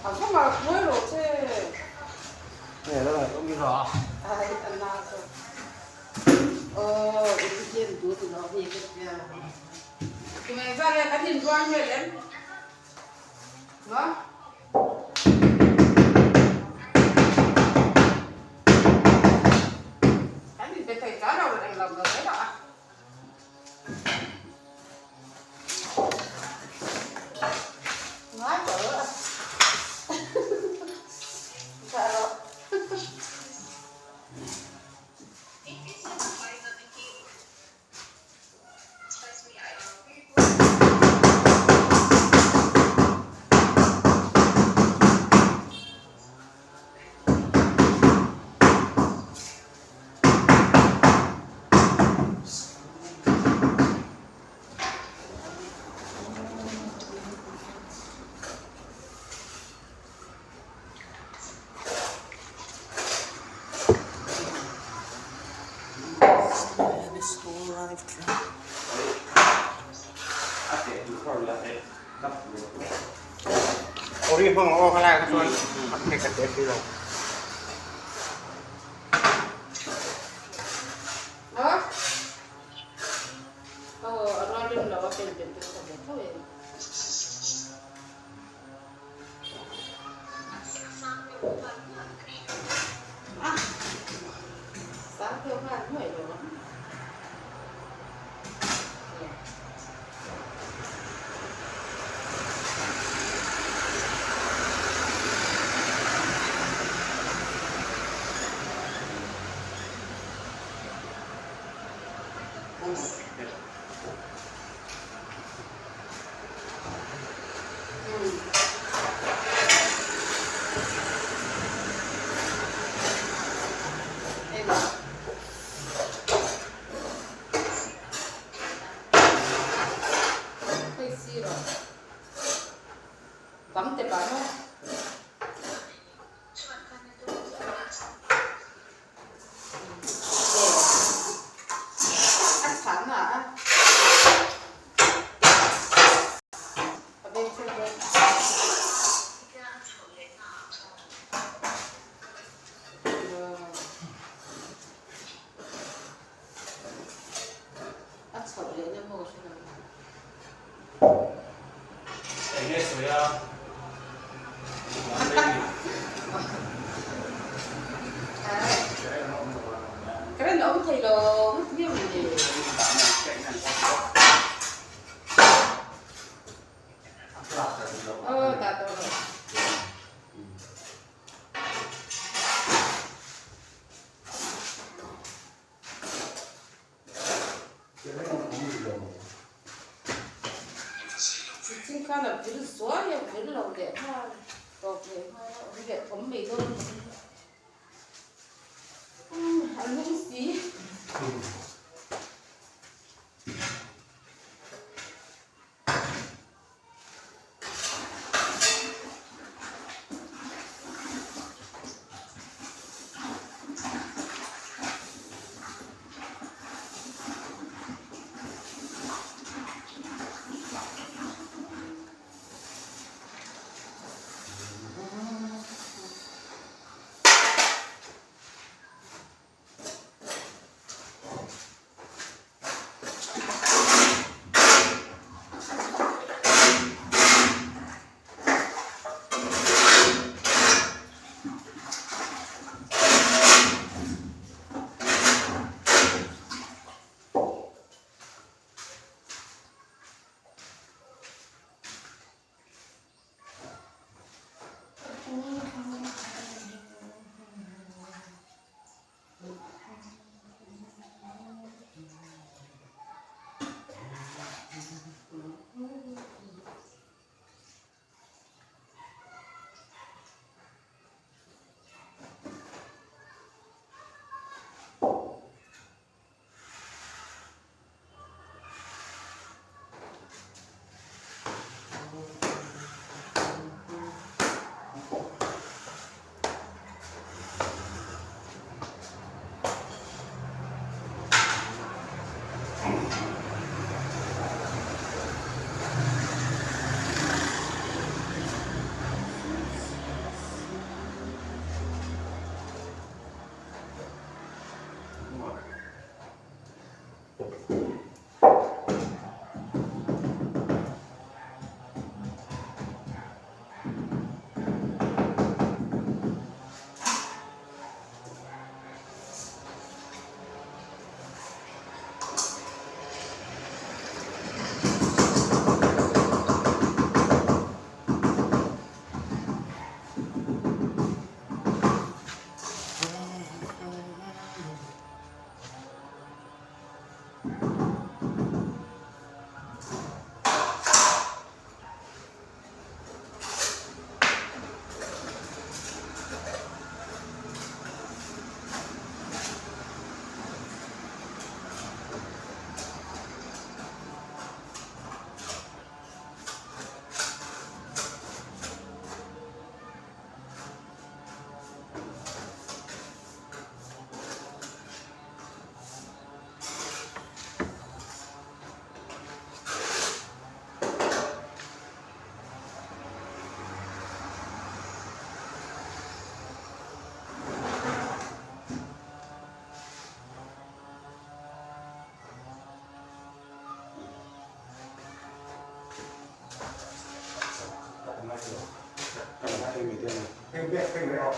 A va mar hnuai rawh che. Nge lo ngai awm i rawh a. Ai a na chu. Aw i ti hian du ti lo hi ka tia. Tunge zan hian kan inrual vel em? Maw? Kan inbe thei tlai lo eng lo lo zel a. Ngai tawh lo a. Tha rawh. Ori hmang aw khalai kha chuan a phei khat te si lo. Bang te pah maw? A chhahna a a beng chhung dawn. A chhoh leh na maw hre lo. Eng nge sawi a? Current a awm thei lo ngawt viau ni. Aw dah tawh rawh. Ching khan a vir zuai a vir lo leh nghal tawp leh nghal a awm leh awm mai dawn a lung si. Heng bek heng mai aw.